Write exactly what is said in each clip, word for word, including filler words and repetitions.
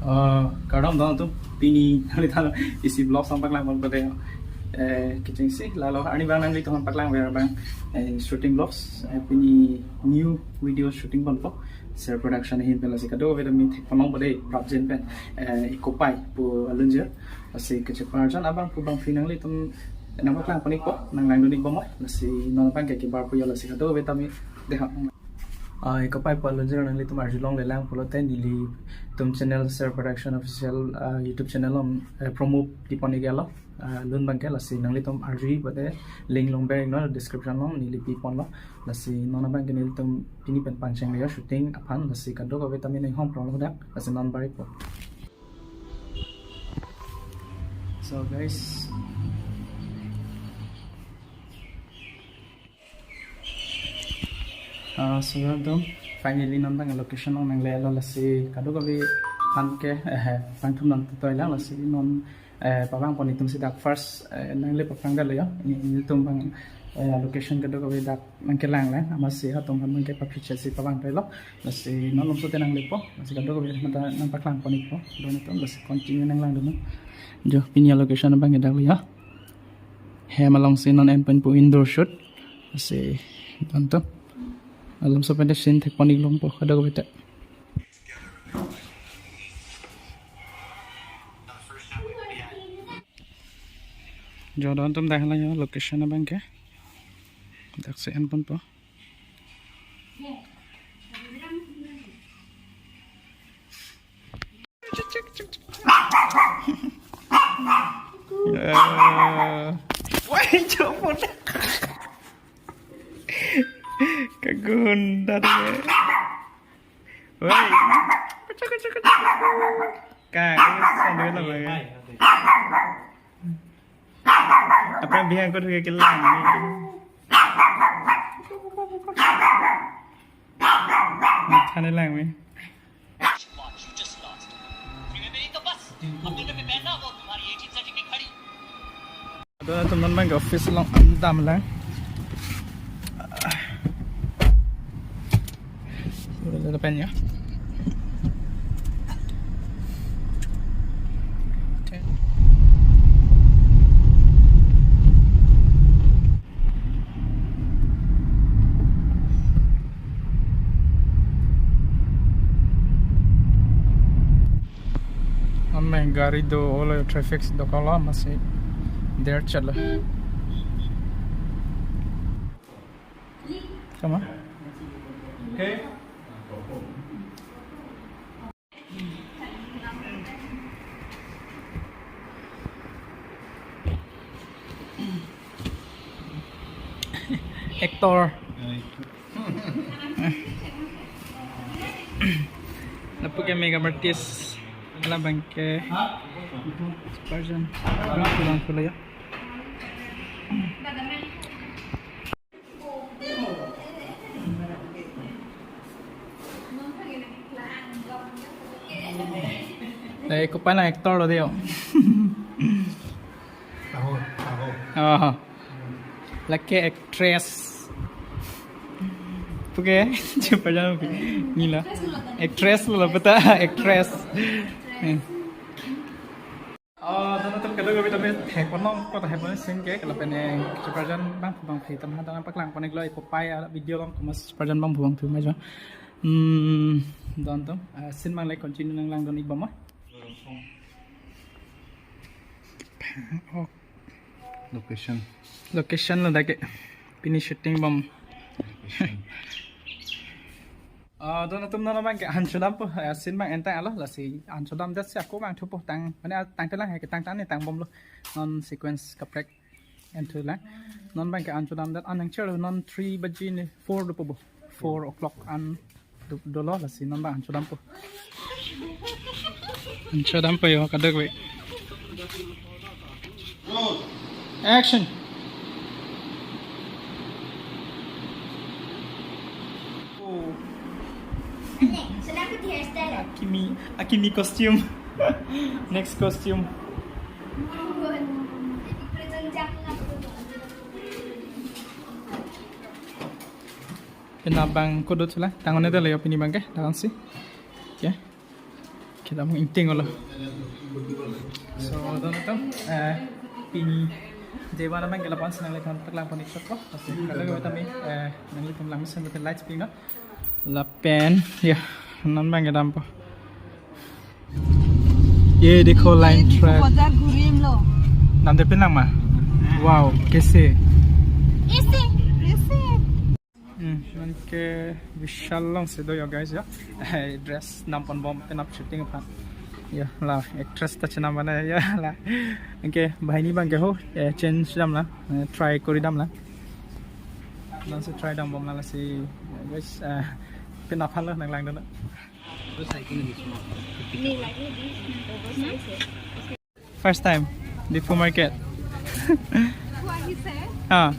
Uh, kardom don atum, pini nanglitum isi vlogs nangpaklang pon pade. Eh, kechengsi lalo arni abang nanglitum nangpaklang ver abang, eh, shooting vlogs, eh, pini new video shooting ponpo. Ser Production ahin pen, lasi kadokave ta mi thek ponlong pade prapjin pen, eh, Ekopai pu alunjir. Lasi kacheparjan abang pu bangphi nanglitum nangpaklang pon ikpo, nanglangdun ikbom oi. Lasi non abang ke kebar pu jo, lasi kadokave ta mi dehak. Ah, Ekopai pu alunjir nanglitum arjulongle lang pulote nelitum channel Ser Production Official, ah, YouTube channel along, eh, promote di pon iklo. Ah, lun abang ke, lasi nanglitum arju pade link along ber iknon, description along neli pi ponlo. Lasi non abang ke nelitum pini pen pangcheng le jo shooting aphan, lasi kadokave ta mi ning hong prong lo dak, lasi non bar ikpo. So guys, ah, so atum, finally non abang location along nanglelo, lasi kadokave aphan ke, eh, pangthum nang toilang, lasi non, eh, pavang pon itum si dak first, eh, nangle pavang dalo jo. Ini, ilitum abang, eh, location kadokave dak nangkelang lang, amatsi atum aphan abang ke paphiche si pavang toilo. Lasi non alomso te nanglepo, lasi kadokave mata nangpaklang pon ikpo don atum, lasi continue nanglangdun. Jo, pini location abang ke dak lo jo. Hem alongsi non en ponpo indoor shoot. Lasi don atum, alomso pen te scene thek pon iklongpo kadokave ta. Jo, don atum, dak lo jo location abang ke. Daksi en ponpo. Eh. Wah, jomon. Kagunda deh. Woi. Kang, ini sambil apa ya? Apa yang bihan kau tuh kelang? Thane lang mi. Don atum, non abang ke office along an damlang. Dulu depan ya. Ame gari do olo, traffic dokoklo, amatsi der chalo. Sama? Okay. Actor. Lapu ke makeup artist. Labang ke Superjan. Pulang pulang ya. Eh, Ekopai actor lo dei. Tahu, tahu. Oh. Lake actress. Puke, coba jangan puke. Nila. Actress lo, betul, actress. Hmm. Oh, don atum, kadokave ta mi thek ponlongpo, ta thek ponlong scene ke, lapen, eh, Superjan bang, bangphi atum aphan ta nangpaklang pon iklo, Ekopai a video along komat Superjan bang bang tu majo. Hmm, don atum, ah, scene abang le continue nanglangdun ikbom. Oh. Location. Location lo dak ke. Pini shooting bom. Location. Ah, don atum, non abang ke an chodampo, eh, scene abang entang alo, lasi an chodam det si ako bang thupo tang, mane, ah, tangte lang, eh, tang tang ni tang bomlo. Non sequence kaprek enthu lang. Non abang ke an chodam det, an nangchelo, non three baji ni, four dopo bo. Four o'clock an do, dolo, lasi non abang an chodampo. An chodampo jo, kadokave. Action. Oh. Akimi, Akimi costume. Next costume. Pini abang kudu chula, tang-un-e det lo jo pini abang ke, dak si. Okay. Lam ingting olo. So, don atum, eh, pini Devan abang ke lapu-an si nanglitum aphan paklangpon ik chotpo. Lasi, kadokave tame, eh, nanglitum langmesen pen lights pino. Lapen, ya, non abang ke dampo. Ye dekho, line track. Bazar ghurim lo. Namde pinlang ma? Wow, kaise? Isi. Isi. Hmm, non ke Vishal alongsi do yo guys yo. Eh, dress damponbom penap shooting aphan. Yo, la actress ta chenam bana yo la. Anke banghini abang ke ho, eh, change damlang, eh, try kori damlang. Nonsi try dambomlang lasi guys, eh, penap aphan lo nanglangdun. First time, Diphu market. Ah.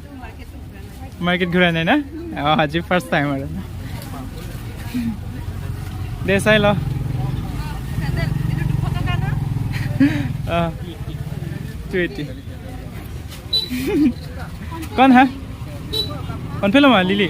Market ঘূৰা নাই না? Oh, আজি first time আৰু। দে চাই ল। Ah, two eighty। কোন হা? কোন ফিল্ম হা, লিলি?